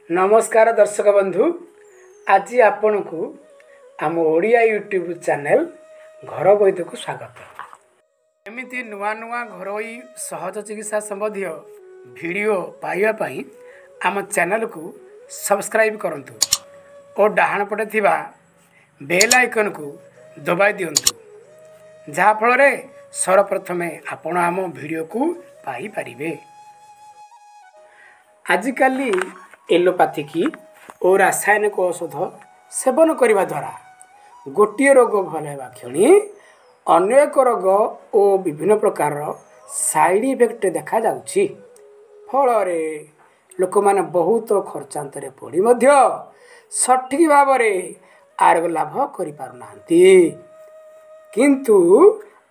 ନମସ୍କାର ଦର୍ଶକ ବନ୍ଧୁ, ଆଜି ଆପଣଙ୍କୁ ଆମ ଓଡ଼ିଆ ୟୁଟ୍ୟୁବ୍ ଚ୍ୟାନେଲ୍ ଘର ବୈଦକୁ ସ୍ୱାଗତ। ଏମିତି ନୂଆ ନୂଆ ଘରୋଇ ସହଜ ଚିକିତ୍ସା ସମ୍ବନ୍ଧୀୟ ଭିଡ଼ିଓ ପାଇବା ପାଇଁ ଆମ ଚ୍ୟାନେଲକୁ ସବସ୍କ୍ରାଇବ୍ କରନ୍ତୁ ଓ ଡାହାଣ ପଟେ ଥିବା ବେଲ୍ ଆଇକନ୍କୁ ଦବାଇ ଦିଅନ୍ତୁ, ଯାହାଫଳରେ ସର୍ବପ୍ରଥମେ ଆପଣ ଆମ ଭିଡ଼ିଓକୁ ପାଇପାରିବେ। ଆଜିକାଲି ଏଲୋପାଥିକି ଓ ରାସାୟନିକ ଔଷଧ ସେବନ କରିବା ଦ୍ୱାରା ଗୋଟିଏ ରୋଗ ଭଲ ହେବା କ୍ଷଣି ଅନ୍ୟ ଏକ ରୋଗ ଓ ବିଭିନ୍ନ ପ୍ରକାରର ସାଇଡ଼୍ ଇଫେକ୍ଟ ଦେଖାଯାଉଛି। ଫଳରେ ଲୋକମାନେ ବହୁତ ଖର୍ଚ୍ଚାନ୍ତରେ ପଡ଼ି ମଧ୍ୟ ସଠିକ୍ ଭାବରେ ଆରୋଗ୍ୟ ଲାଭ କରିପାରୁନାହାନ୍ତି। କିନ୍ତୁ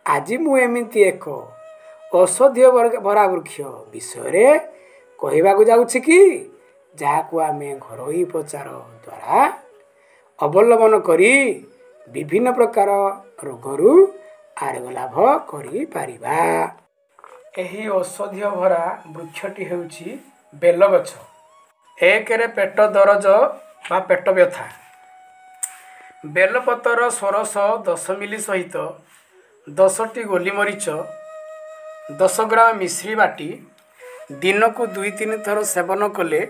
ଆଜି ମୁଁ ଏମିତି ଏକ ଔଷଧୀୟ ଭରା ବୃକ୍ଷ ବିଷୟରେ କହିବାକୁ ଯାଉଛି କି ଯାହାକୁ ଆମେ ଘରୋଇ ଉପଚାର ଦ୍ୱାରା ଅବଲମ୍ବନ କରି ବିଭିନ୍ନ ପ୍ରକାର ରୋଗରୁ ଆରୋଗ୍ୟ ଲାଭ କରିପାରିବା। ଏହି ଔଷଧୀୟ ଭରା ବୃକ୍ଷଟି ହେଉଛି ବେଲଗଛ। 1ରେ ପେଟ ଦରଜ ବା ପେଟ ବ୍ୟଥା, ବେଲପତର ସ୍ୱରସ 10 ମିଲି ସହିତ 10ଟି ଗୋଲିମରିଚ, 10 ଗ୍ରାମ ମିଶ୍ରି ବାଟି ଦିନକୁ 2-3 ଥର ସେବନ କଲେ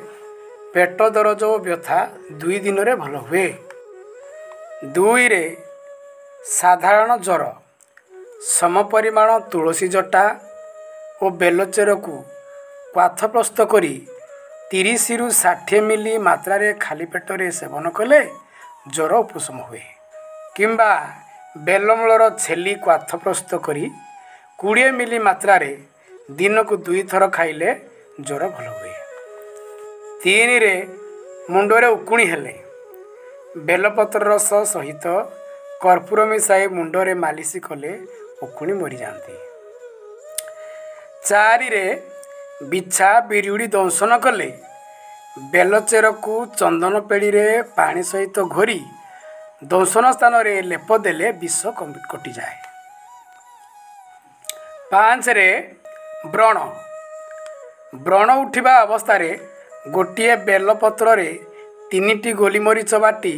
ପେଟ ଦରଜ ଓ ବ୍ୟଥା 2 ଦିନରେ ଭଲ ହୁଏ। 2ରେ ସାଧାରଣ ଜ୍ୱର, ସମପରିମାଣ ତୁଳସୀ ଜଟା ଓ ବେଲଚେରକୁ କ୍ୱାଥ ପ୍ରସ୍ତୁତ କରି 30ରୁ 60 ମିଲି ମାତ୍ରାରେ ଖାଲି ପେଟରେ ସେବନ କଲେ ଜ୍ୱର ଉପଶମ ହୁଏ। କିମ୍ବା ବେଲମୂଳର ଛେଲି କ୍ୱାଥ ପ୍ରସ୍ତୁତ କରି 20 ମିଲି ମାତ୍ରାରେ ଦିନକୁ 2 ଥର ଖାଇଲେ ଜ୍ୱର ଭଲ ହୁଏ। 3ରେ ମୁଣ୍ଡରେ ଉକୁଣି ହେଲେ ବେଲପତ୍ର ରସ ସହିତ କର୍ପୂର ମିଶାଇ ମୁଣ୍ଡରେ ମାଲିସ କଲେ ଉକୁଣି ମରିଯାଆନ୍ତି। 4ରେ ବିଛା ବିରୁଡ଼ି ଦଂଶନ କଲେ ବେଲଚେରକୁ ଚନ୍ଦନ ପେଡ଼ିରେ ପାଣି ସହିତ ଘୋରି ଦଂଶନ ସ୍ଥାନରେ ଲେପ ଦେଲେ ବିଷ କଟିଯାଏ। 5ରେ ବ୍ରଣ, ବ୍ରଣ ଉଠିବା ଅବସ୍ଥାରେ ଗୋଟିଏ ବେଲପତ୍ରରେ 3ଟି ଗୋଲିମରିଚ ବାଟି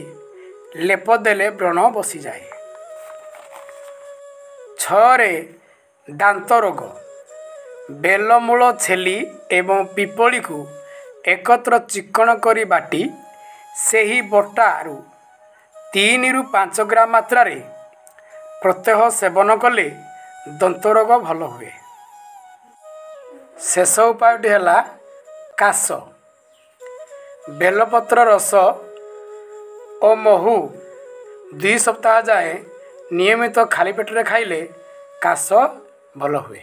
ଲେପ ଦେଲେ ବ୍ରଣ ବସିଯାଏ। 6ରେ ଦାନ୍ତ ରୋଗ, ବେଲମୂଳ ଛେଲି ଏବଂ ପିପଳିକୁ ଏକତ୍ର ଚିକ୍କଣ କରି ବାଟି ସେହି ବଟାରୁ 3ରୁ 5 ଗ୍ରାମ ମାତ୍ରାରେ ପ୍ରତ୍ୟହ ସେବନ କଲେ ଦନ୍ତରୋଗ ଭଲ ହୁଏ। ଶେଷ ଉପାୟଟି ହେଲା କାଶ, ବେଲପତ୍ର ରସ ଓ ମହୁ 2 ସପ୍ତାହ ଯାଏଁ ନିୟମିତ ଖାଲି ପେଟରେ ଖାଇଲେ କାଶ ଭଲ ହୁଏ।